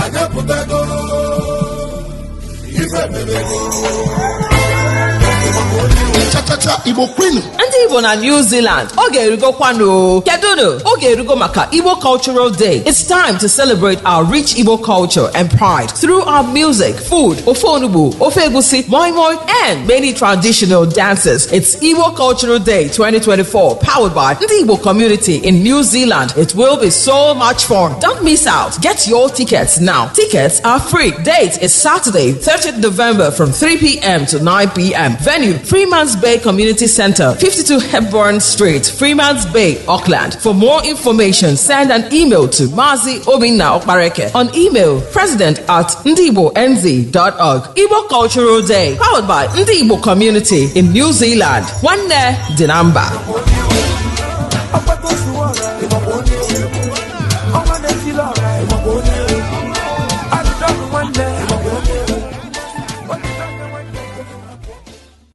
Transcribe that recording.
Anyị apụtago, ife mebego. Chachacha Igbo kwenu! Ndị Igbo na New Zealand, oge erugokwanụ. Kedụnụ? Oge erugo maka Igbo Cultural Day. It's time to celebrate our rich Igbo culture and pride through our music, food, ofe onugbu, ofe egusi, moi moi, and many traditional dances. It's Igbo Cultural Day 2024, powered by Ndị Igbo Community in New Zealand. It will be so much fun. Don't miss out. Get your tickets now. Tickets are free. Date is Saturday, 30th November, from 3 p.m. to 9 p.m. Venue, Freemans Bay Community Center, 52 Hepburn Street, Freemans Bay, Auckland. For more information, send an email to Mazi Obinna Okpareke on email president@ndigbonz.org. Igbo Cultural Day, powered by Ndi Igbo Community in New Zealand. Nwanne dị na mba. Akpata ozuo.